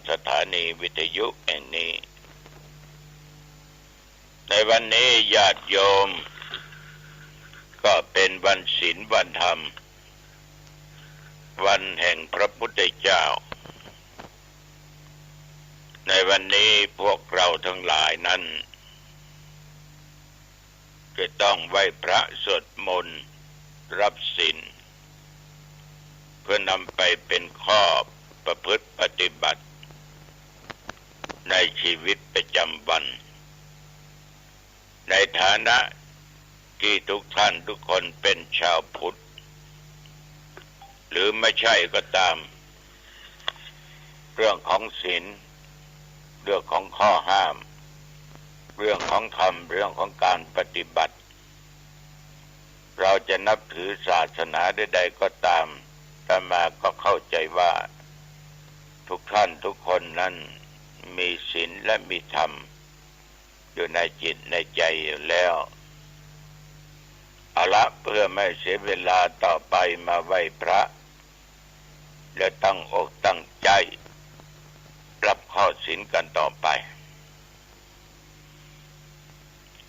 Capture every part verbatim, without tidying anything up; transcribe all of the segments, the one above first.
สถานีวิทยุแห่งนี้ ในวันนี้ญาติโยมก็เป็นวันศีลวันธรรม วันแห่งพระพุทธเจ้า ในวันนี้พวกเราทั้งหลายนั้น จะต้องไหว้พระสวดมนต์รับศีล เพื่อนำไปเป็นข้อประพฤติปฏิบัติ ในชีวิตประจำวัน ในฐานะที่ทุกท่านทุกคนเป็นชาวพุทธ หรือไม่ใช่ก็ตาม เรื่องของศีล เรื่องของข้อห้าม เรื่องของธรรม เรื่องของการปฏิบัติ เราจะนับถือศาสนาใดๆก็ตาม อาตมาก็เข้าใจว่าทุกท่านทุกคนนั้นมีศีลและมีธรรม อยู่ในจิตในใจอยู่แล้ว เอาละ เพื่อไม่เสียเวลาต่อไป มาไหว้พระ และตั้งอกตั้งใจรับข้อศีลกันต่อไป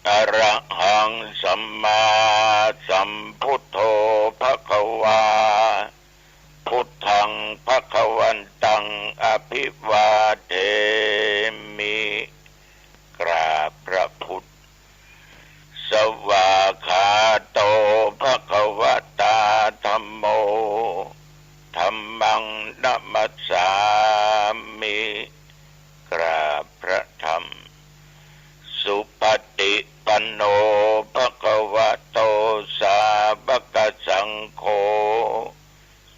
อะระหังสัมมาสัมพุทโธภะคะวา พุทธังภะคะวันตังอะภิวาเทมิ กราบพระพุทธ สวากขาโตภะคะวะตาธัมโม ธัมมังนะมัสสามิ กราบพระธรรม สุปฏิปันโนภะคะวะโต สาวกสังโฆ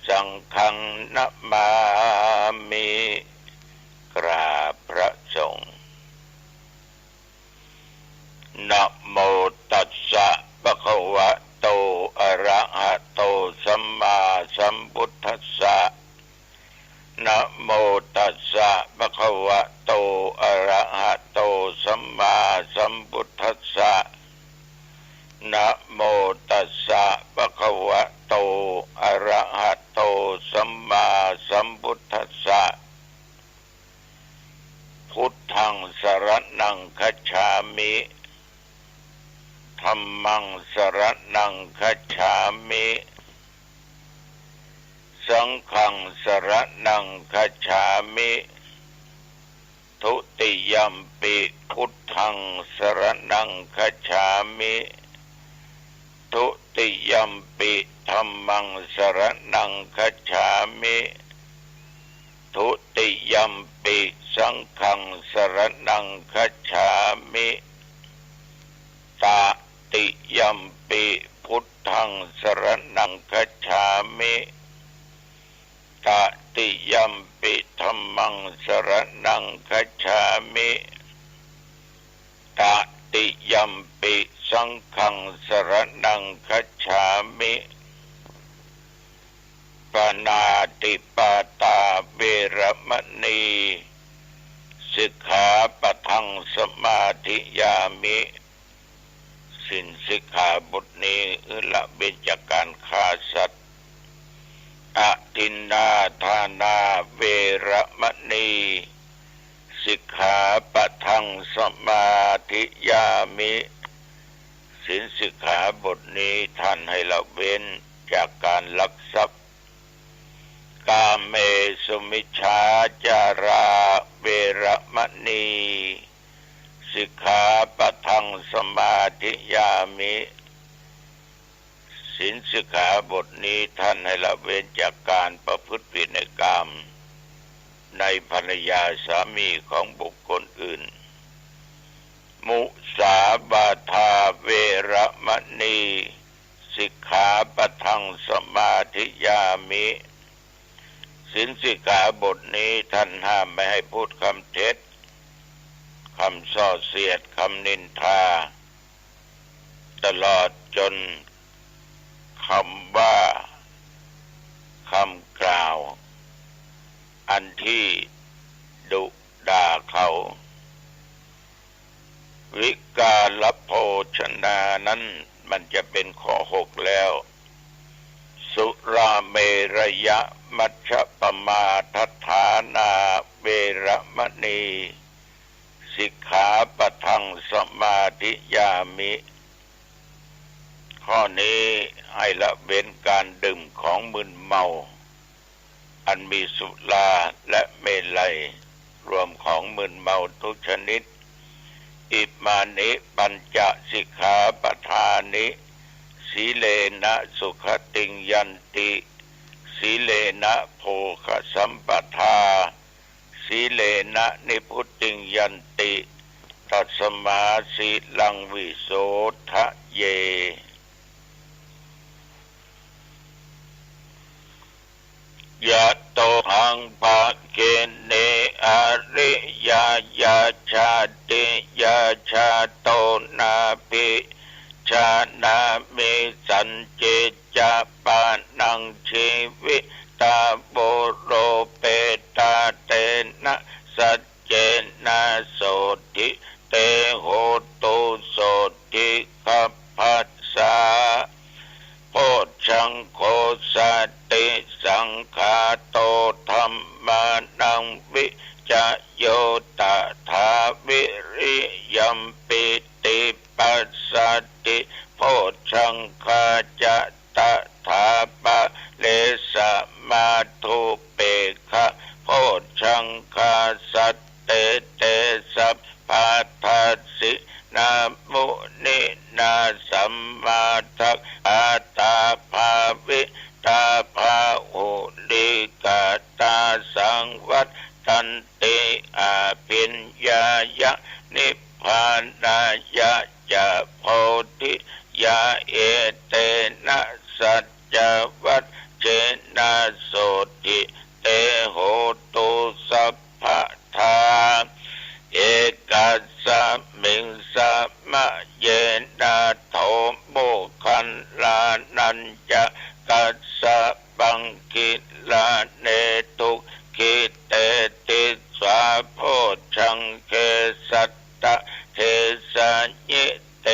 สังฆังนะมามิ กราบพระสงฆ์ นะโมตัสสะภะคะวะโต อะระหะโต สัมมาสัมพุทธัสสะ นะโมตัสสะภะคะวะโต อะระหะโต สัมมาสัมพุทธัสสะ นะโมตัสสะภะคะวะโต อะระหะโต สัมมาสัมพุทธัสสะ พุทธังสรณังคัจฉามิ ธัมมังสรณังคัจฉามิ สังฆังสรณังคัจฉามิ ทุติยัมปิพุทธังสรณังคัจฉามิ ทุติยัมปิธัมมังสรณังคัจฉามิ ทุติยัมปิสังฆังสรณังคัจฉามิ ตติยัมปิพุทธังสรณังคัจฉามิ ตติยัมปิธัมมังสรณังคัจฉามิ ตติยัมปิสังฆังสรณังคัจฉามิ ปาณาติปาตาเวระมะณี สิกขาปะทังสมาธิยามิ ศีลสิกขาบทนี้ละเว้นจากการฆ่าสัตว์ อทินนาทานาเวระมะณี สิกขาปะทังสมาธิยามิ ศีลสิกขาบทนี้ท่านให้ละเว้นจากการลักทรัพย์ กาเมสุมิจฉาจาราเวระมะณี สิกขาปะทังสมาธิยามิ ศีลสิกขาบทนี้ท่านให้ละเว้นจากการประพฤติผิดในกาม ในภรรยาสามีของบุคคลอื่น มุสาวาทาเวระมะณี สิกขาปะทังสมาธิยามิ ศีลสิกขาบทนี้ท่านห้ามไม่ให้พูดคำเท็จ คำส่อเสียด คำนินทา ตลอดจนคำว่า คำกล่าว อันที่ดุด่าเขา วิกาลโภชนานั้นมันจะเป็นข้อหกแล้ว สุราเมรยมัชฌปมาทัฏฐานา เวระมะณี สิกขาปะทังสมาธิยามิ ข้อนี้ให้ละเว้นการดื่มของมึนเมา อันมีสุราและเมรัย รวมของมึนเมาทุกชนิด อิมานิปัญจสิกขาปะทานิ สีเลนะสุขติงยันติ สีเลนะโภคสัมปทา สีเลนะนิพพุติงยันติ ตัสมาสีลังวิโสทะเย ยะโต หัง ภะคะเน อะริยะ ยะชาติ ยะชาโต นาภิชานามิ สัญจิ จะ ปะนัง ชีวิตา โว โร เปตา เตนะ สัจเจนะ โสตถิ เต โหตุ โสตถิ คัพพะสสะ โพชฌังโค สติสังขาโต ธัมมานัง วิจโย ตถา วิริยัม ปีติ ปัสสัตถิ โพชฌังคา จะ ตถา ปะเร สะ มา ธุ เปกขะ โพชฌังคา สัตเต เต สัพพะ ทัสสิ นา มุนินา สัมมาทักขา ตา ภาวิตา พาหุลีกา ตา สังวัตตันติ อภิญญายะ นิพพานายะ จะ โพธิยา เอเตนะ สัจจวัชเชนะ โสตถิ เต โหตุ สัพพะทา เอกัสสะมิง สะมะเยนะ โถ โมคคัลลานัญจะกัสสะปัง กิลาเน ทุกขิเต ติสสา โพชฌังเข สัตตะ เทสะยิ เต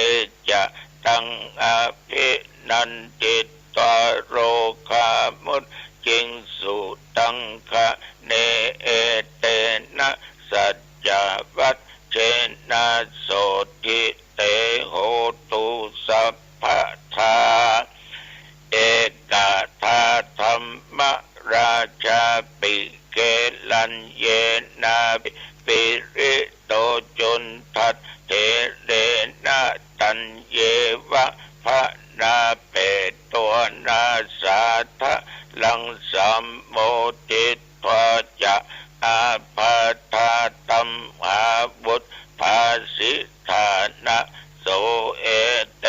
จะ ตัง อภินันทิ ตวา โรคามุจจิงสุตังคะเน เอเตนะ สัจจวัชเชนะ โสตถิ เต โหตุ สัพพะทา เอกาธาธัมมราชา ปิเกลัญเยนาภิ ปิริโต จุณฑัฏฐิ เทเรนะ ตัญเยวะ พะนาเปโต นาสาทะลัง สัมโมทิฏฐา จะ อาภาธา ตัมหาวุฏฐา สิทธานะ โส เอเต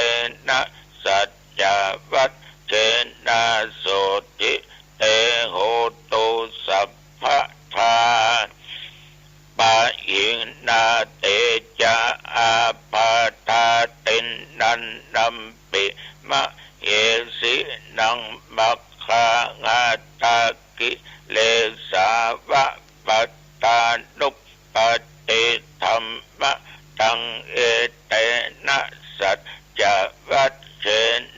นะ สัจจวัชเชนะ โสตถิ เต โหตุ สัพพะทา ปะหิงนา เตจะ อาภาธา ติณณันตัมปิ มะเหสินัง มัคคาหัตถกิเลสาวะ ปัตตานุปปัตติธัมมะตัง เอเตนะ สัจจวัชเช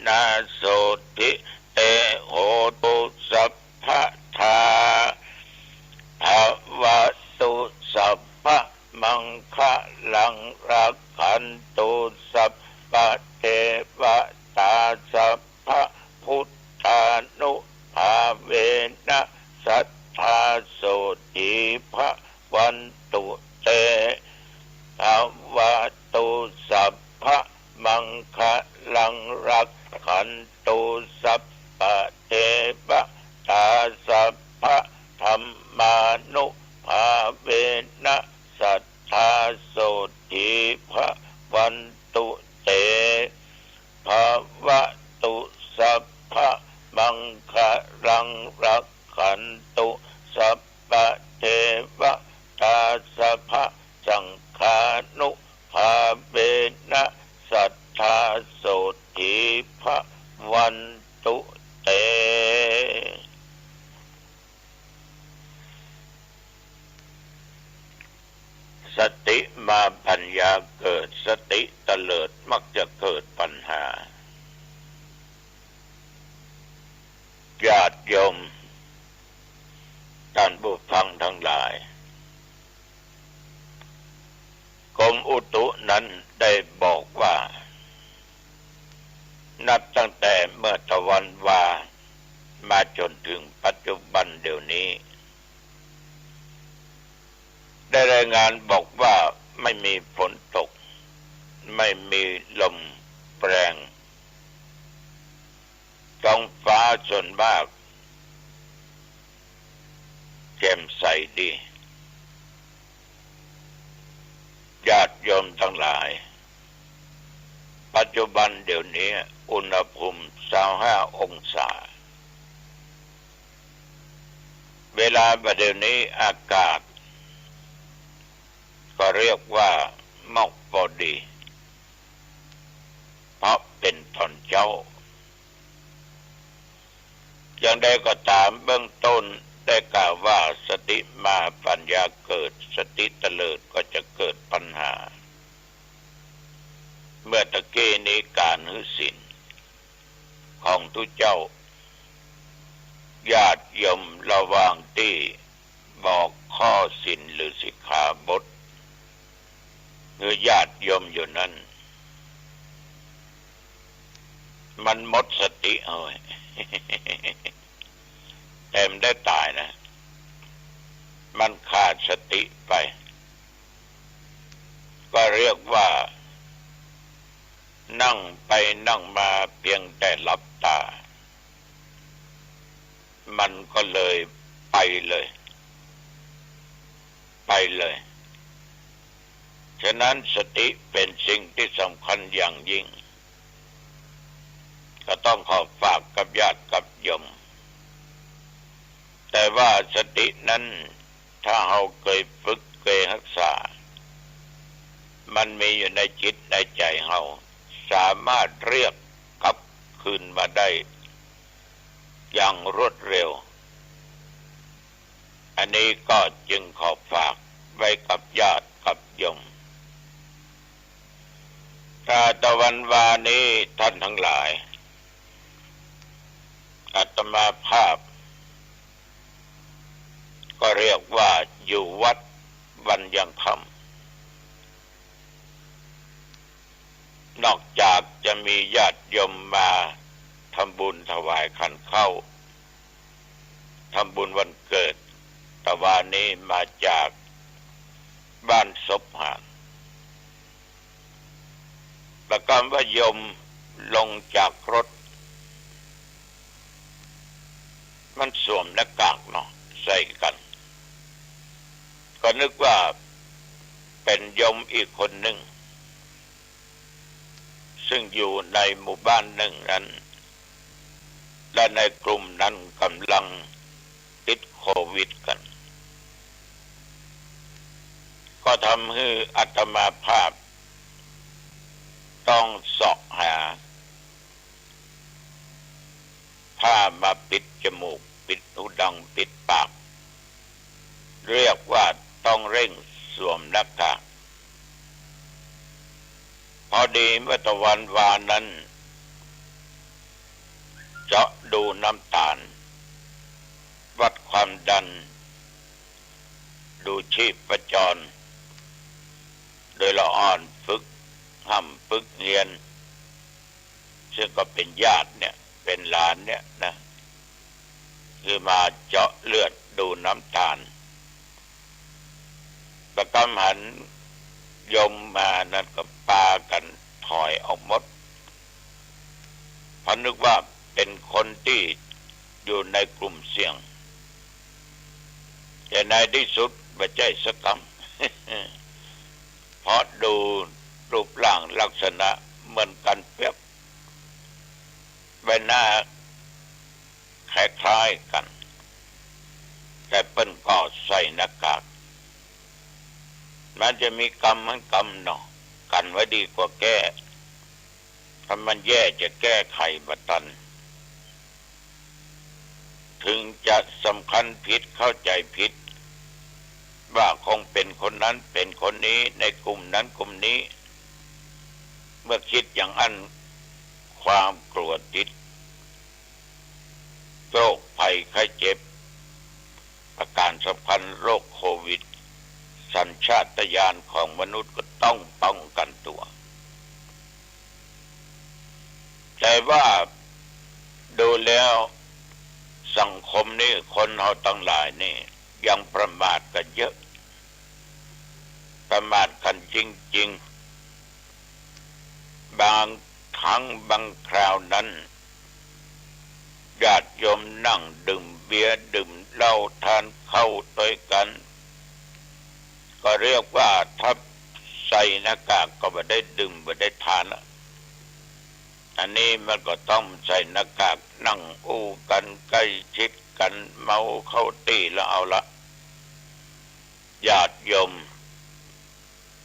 นะ โสตถิ เต โหตุ สัพพะทา ภะวะตุ สัพพะมังคะลัง รักขันตุ สัพพะเทวะตา สัพพะพุทธานุภาเวนะ สัทธา โสตถิ ภะวันตุ เต ภะวะตุ สัพพะมังคะลัง รักขันตุ สัพพะเทวะตา สัพพะธัมมานุภาเวนะ สัทธา โสตถิ ภะวันตุ เต ภะวะตุ สัพพะมังคะลัง รักขันตุ สัพพะเทวะตา สัพพะสังฆานุภาเวนะ สัทธา โสตถิ ภะวันตุ เต สติมาปัญญาเกิด สติเตลิดมักจะเกิดปัญหา ญาติโยม ต้านผู้ฟังตังหลาย อุตุนั้นได้บอกว่า นับตั้งแต่เมื่อตะวันวามาจ๋นเถิงปัจจุบันเดี๋ยวนี้ ได้รายงานบอกว่าไม่มีฝนตก ไม่มีลมแรง ท้องฟ้าส่วนมากแจ่มใสดี ญาติโยมตังหลาย ปัจจุบันเดี๋ยวนี้อุณหภูมิซาวห้าองศา เวลาบ่ายเดี๋ยวนี้อากาศก็เรียกว่ามอกปอดี เพราะเป๋นต๋อนเจ๊า อย่างใดก็ต๋าม เบื้องต้นได้กล่าวว่า สติมาปัญญาเกิด สติเตลิดก็จะเกิดปัญหา เมื่อตะกี้นี้ก๋านหื้อศีลของตุ๊เจ้า ญาติโยมระหว่างตี้บอกข้อศีลหรือสิกขาบทหื้อญาติโยมอยู่นั้น มันหมดสติเอาไว้ แต่มันได้ต๋ายนะ มันขาดสติไป ก็เรียกว่านั่งไปนั่งมาเพียงแต่หลับต๋า มันก็เลยไปเลย ไปเลย ฉะนั้นสติเป๋นสิ่งตี้สำคัญอย่างยิ่ง ก็ต้องขอฝากกับญาติกับโยม แต่ว่าสตินั้น ถ้าเฮาเกยฝึกเกยฮักษา มันมีอยู่ในจิตในใจ๋เฮา สามารถเรียกกลับคืนมาได้อย่างรวดเร็ว อันนี้ก็จึงขอฝากไว้กับญาติกับโยม ถ้าตะวันวานี้ท่านทั้งหลาย อาตมาภาพ ก็เรียกว่าอยู่วัดวันยังค่ำ นอกจากจะมีญาติโยมมาทำบุญถวายขันข้าว ทำบุญวันเกิด ตะวานี้มาจากบ้านศพหาน ประกำว่าโยมลงจากรถ มันสวมหน้ากากเนาะ ใส่กั๋น ก็นึกว่าเป๋นโยมอีกคนนึ่ง ซึ่งอยู่ในหมู่บ้านนึ่งนั้น และในกลุ่มนั้นก่ำลังติดโควิดกั๋น ก็ทำหื้ออาตมาภาพต้องเสาะหา ผ้ามาปิดจมูก ปิดหูดัง ปิดปาก เรียกว่าต้องเร่งสวมหน้ากาก พอดีเมื่อตะวันวานั้น เจาะดูน้ำตาล วัดความดัน ดูชีพจร โดยละอ่อนฝึกฮ่ำฝึกเฮียน ซึ่งก็เป๋นญาติเนี่ย เป๋นหลานเนี่ยนะ คือมาเจาะเลือดดูน้ำตาล ประกำหันโยมมานั้นก็ปากั๋นถอยออกหมด เพราะนึกว่าเป๋นคนตี้อยู่ในกลุ่มเสี่ยง แต่ในตี้สุดบ่ใจ้สักกำ เพราะดูรูปร่างลักษณะเหมือนกั๋นเปียบ ใบหน้าคล้ายๆ กั๋น แต่เปิ้นก็ใส่หน้ากาก มันจะมีกำหั้นกำเนาะ กั๋นไว้ดีกว่าแก้ ถ้ามันแย่จะแก้ไขบ่ตัน ถึงจะสำคัญผิดเข้าใจ๋ผิด ว่าคงเป๋นคนนั้นเป๋นคนนี้ ในกลุ่มนั้นกลุ่มนี้ เมื่อคิดอย่างอั้น ความกลัวติดโรคภัยไข้เจ็บ ประก๋านสำคัญโรคโควิด ส สัญชาตญาณของมนุษย์ก็ต้องป้องกันตั๋ว แต่ว่าดูแล้วสังคมนี่ คนเฮาตังหลายนี่ยังประมาทกั๋นเยอะ ประมาทกั๋นจริงๆ บางครั้งบางคราวนั้น ญาติโยมนั่งดื่มเบียร์ดื่มเหล้าทานข้าวตวยกั๋น ก็เรียกว่าถ้าใส่หน้ากากก็บ่ได้ดื่มบ่ได้ทานละ อันนี้มันก็ต้องใส่หน้ากาก นั่งอู้กั๋นใก้ชิดกั๋น เมาเข้าตี้แล้วเอาละ ญาติโยม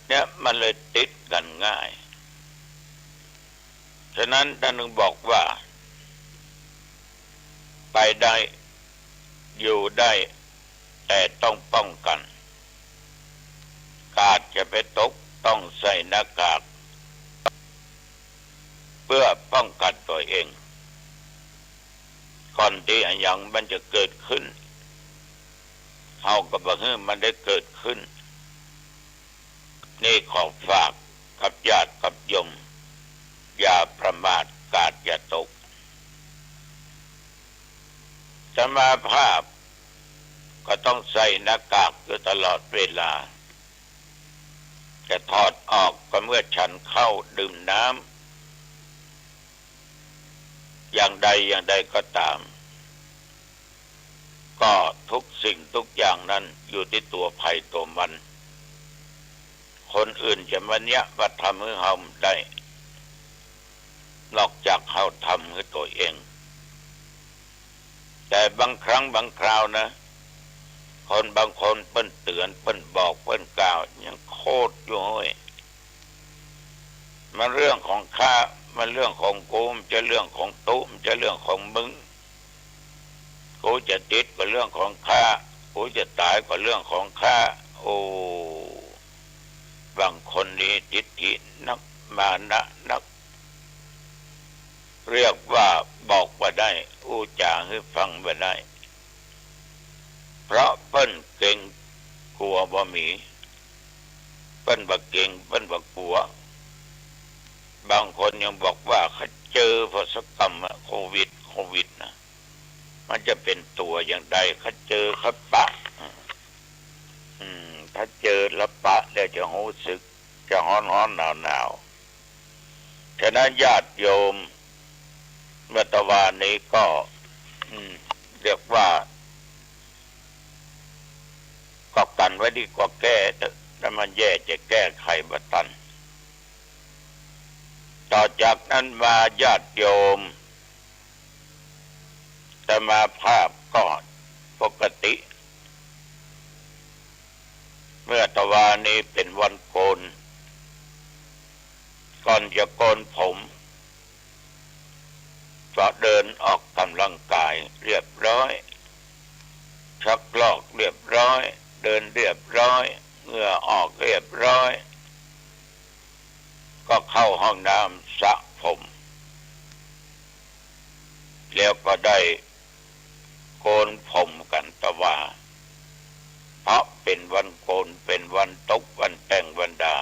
เนี่ยมันเลยติดกั๋นง่าย ฉะนั้นต้านจึงบอกว่า ไปได้ อยู่ได้ แต่ต้องป้องกัน กาดจะไปตก ต้องใส่หน้ากาก เปื้อป้องกันตั๋วเอง ก่อนตี้อะหยังมันจะเกิดขึ้น เฮาก็บ่หื้อมันได้เกิดขึ้น นี่ขอฝากกับญาติกับโยม อย่าประมาท กาดอย่าตก อาตมาภาพก็ต้องใส่หน้ากากอยู่ตลอดเวลา จะถอดออกก็เมื่อฉันข้าวดื่มน้ำ อย่างใดอย่างใดก็ต๋าม ก็ทุกสิ่งทุกอย่างนั้นอยู่ตี้ตั๋วใผตั๋วมัน คนอื่นจะมาเยียะมาทำหื้อเฮาบ่ได้ นอกจากเฮาทำหื้อตั๋วเอง แต่บางครั้งบางคราวนะ คนบางคนเปิ้นเตื๋อน เปิ้นบอก เปิ้นกล่าว ยังโขดอยู่เฮ้ย มันเรื่องของข้า มันเรื่องของกู มันบ่ใจ้เรื่องของตุ๊ มันบ่ใจ้เรื่องของมึง กูจะติดก็เรื่องของข้า กูจะต๋ายก็เรื่องของข้า โอ้ บางคนนี่ทิฐินัก มานะนัก เรียกว่าบอกบ่ได้ อู้จ๋าหื้อฟังบ่ได้ เพราะเปิ้นเกรงกั๋วบ่มี เปิ้นบ่เกรง เปิ้นบ่กั๋ว บางคนยังบอกว่าข้าเจอผสกรรมอะ โควิด โควิดนะ มันจะเป๋นตั๋วอย่างใด ข้าเจอข้าปะ อืม ถ้าเจอแล้วปะแล้วจะฮู้สึก จะฮ้อนๆ หนาวๆ ฉะนั้นญาติโยม เมื่อตะวานี้ก็ อืม เรียกว่า ก็กั๋นไว้ดีกว่าแก้เถอะ ถ้ามันแย่จะแก้ไขบ่ตัน ต่อจากนั้นมาญาติโยม อาตมาภาพก็ปกติ เมื่อตะวานี้เป๋นวันโกน ก่อนจะโกนผม ก็เดินออกกำลังกายเรียบร้อย ชักลอกเรียบร้อย เดินเรียบร้อย เหงื่อออกเรียบร้อย ก็เข้าห้องน้ำสระผม แล้วก็ได้โกนผมกั๋นตะวา เพราะเป๋นวันโกน เป๋นวันตก วันแต่งวันดา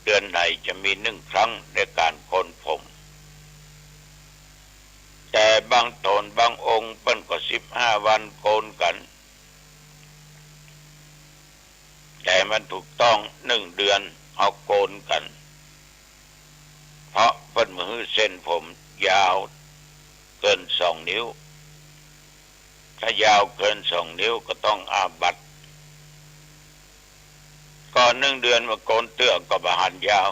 เดือนไหนจะมีหนึ่งครั้งในก๋านโกนผม แต่บางต๋นบางองค์เปิ้นก็สิบห้าวันโกนกั๋น แต่มันถูกต้องหนึ่งเดือนเอาโกนกั๋น เพราะเปิ้นบ่หื้อเส้นผมยาวเกินสองนิ้ว ถ้ายาวเกินสองนิ้วก็ต้องอาบัติ ก่อนหนึ่งเดือนมาโกนเตื้อก็บ่หันยาว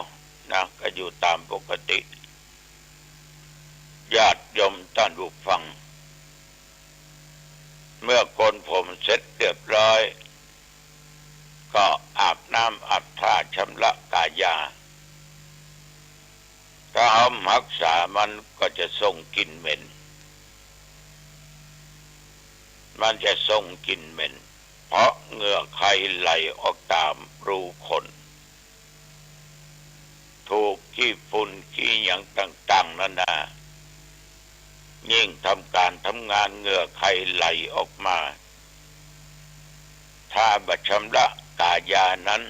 นะ ก็อยู่ต๋ามปกติ ญาติโยมต้านผู้ฟัง เมื่อโกนผมเสร็จเรียบร้อย ก็อาบน้ำอาบท่าชำระกายา ถ้าเฮาบ่ฮักษามันก็จะส่งกลิ่นเหม็น มันจะส่งกลิ่นเหม็น เพราะเหงื่อใคไหลออกต๋ามรูขน ถูกขี้ฝุ่นขี้หยังต่างๆ นานา ยิ่งทำก๋านทำงานเหงื่อใคไหลออกมา ถ้าบ่ชำระ ตายายนั้น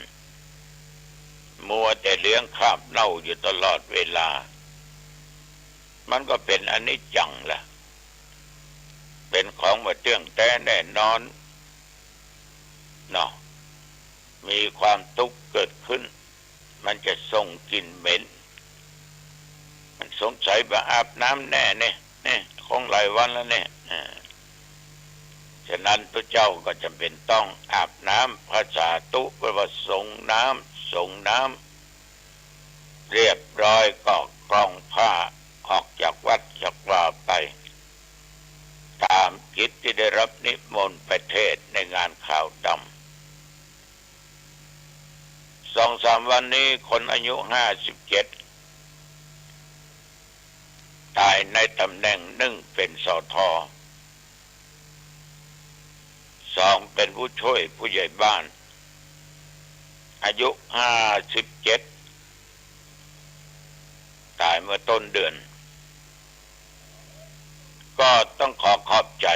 มัวแต่เลี้ยงคราบเน่าอยู่ตลอดเวลา มันก็เป๋นอนิจจังละ เป๋นของบ่เตี้ยงแต๊แน่นอนเนาะ มีความตุ๊กข์เกิดขึ้น มันจะส่งกลิ่นเหม็น มันสงสัยบ่อาบน้ำแน่เนี่ย เนี่ย คงหลายวันแล้วเนี่ย อ่า ฉะนั้นพระเจ้าก็จำเป็นต้องอาบน้ำ ภาษาตุ๊ แปลว่าสรงน้ำ สรงน้ำ เรียบร้อยก็ครองผ้าออกจากวัดจากวาไป ตามกิจที่ได้รับนิมนต์ไปเทศน์ในงานขาวดำ สองสามวันนี้คนอายุห้าสิบเจ็ด ต๋ายในต๋ำแหน่ง นึ่งเป๋น สท. สองเป๋นผู้ช่วยผู้ใหญ่บ้าน อายุห้าสิบเจ็ด ต๋ายเมื่อต้นเดือน ก็ต้องขอขอบใจ๋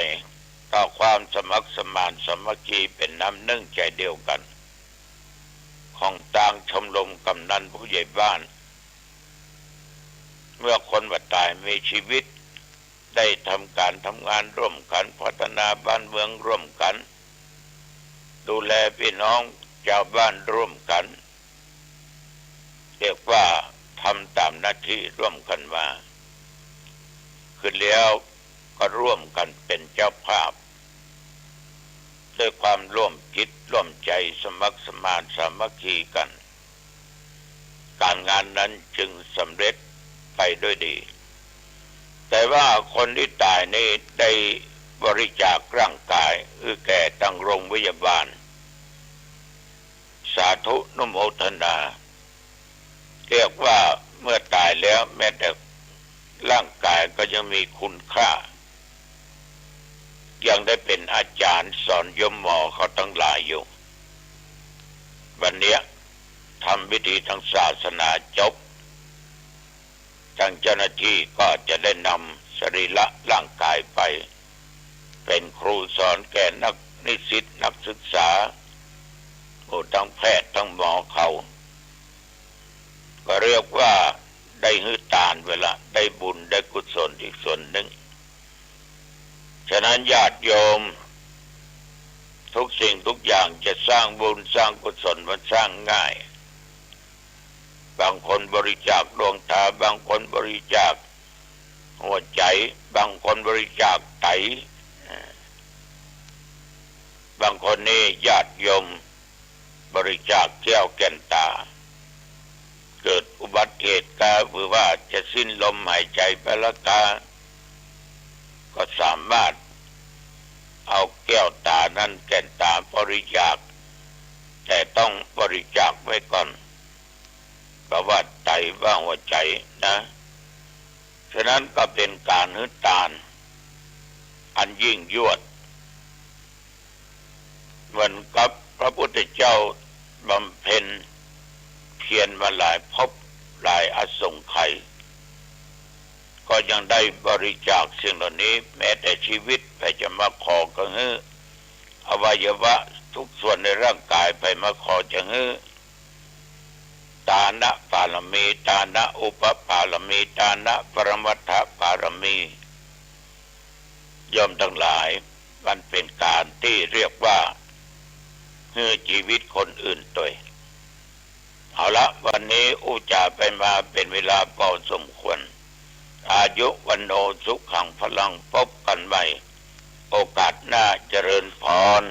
ต่อความสมัครสมานสามัคคีเป๋นน้ำนึ่งใจ๋เดียวกั๋น ของตางชมรมกำนันผู้ใหญ่บ้าน เมื่อคนบ่ต๋ายมีจีวิต ได้ทำก๋านทำงานร่วมกั๋น พัฒนาบ้านเมืองร่วมกั๋น ดูแลปี้น้องจาวบ้านร่วมกั๋น เรียกว่าทำต๋ามหน้าตี้ร่วมกั๋นมา ขึ้นแล้วก็ร่วมกั๋นเป๋นเจ้าภาพ ด้วยความร่วมจิตร่วมใจ๋สมัครสมานสามัคคีกั๋น ก๋านงานนั้นจึงสำเร็จไปด้วยดี แต่ว่าคนตี้ต๋ายนี้ได้บริจาคร่างก๋ายหื้อแก่ตางโรงพยาบาล สาธุนุโมทนา เรียกว่าเมื่อต๋ายแล้วแม้แต่ร่างก๋ายก็ยังมีคุณค่า ยังได้เป๋นอาจ๋ารย์สอนโยมหมอเขาตังหลายอยู่ วันเนี้ยทำพิธีทางศาสนาจบ ตางเจ้าหน้าตี้ก็จะได้นำสรีระร่างก๋ายไป เป๋นครูสอนแก่นักนิสิตนักศึกษา หมู่ตังแพทย์ตังหมอเขา ก็เรียกว่าได้หื้อตานไปละ ได้บุญได้กุศลอีกส่วนนึ่ง ฉะนั้นญาติโยม ทุกสิ่งทุกอย่างจะสร้างบุญสร้างกุศลมันสร้างง่าย บางคนบริจาคดวงต๋า บางคนบริจาคหัวใจ๋ บางคนบริจาคไต อ่า บางคนนี่ญาติโยมบริจาคแก้วแก่นต๋า เกิดอุบัติเหตุกา หรือว่าจะสิ้นลมหายใจ๋ไปละกา ก็สามารถเอาแก้วต๋านั้น แก่นต๋าบริจาค แต่ต้องบริจาคไว้ก่อน บ่ว่าไต บ่ว่าหัวใจ๋นะ ฉะนั้นก็เป๋นก๋านหื้อตานอันยิ่งยวด เหมือนกับพระพุทธเจ้าบำเพ็ญเพียรมาหลายภพหลายอสงไขย ก็ยังได้บริจาคสิ่งเหล่านี้ แม้แต่จีวิตใผจะมาขอก็หื้อ อวัยวะทุกส่วนในร่างก๋ายใผมาขอจะหื้อ ตานะปารมี ตานะอุปปารมี ตานะปรมัตถปารมี โยมตังหลาย มันเป๋นก๋านตี้เรียกว่าหื้อจีวิตคนอื่นตวย เอาละ วันนี้อู้จ๋าไปมาเป๋นเวลาปอสมควร อายุ วัณโณ สุขัง พลัง พบกั๋นใหม่โอกาสหน้า เจริญพร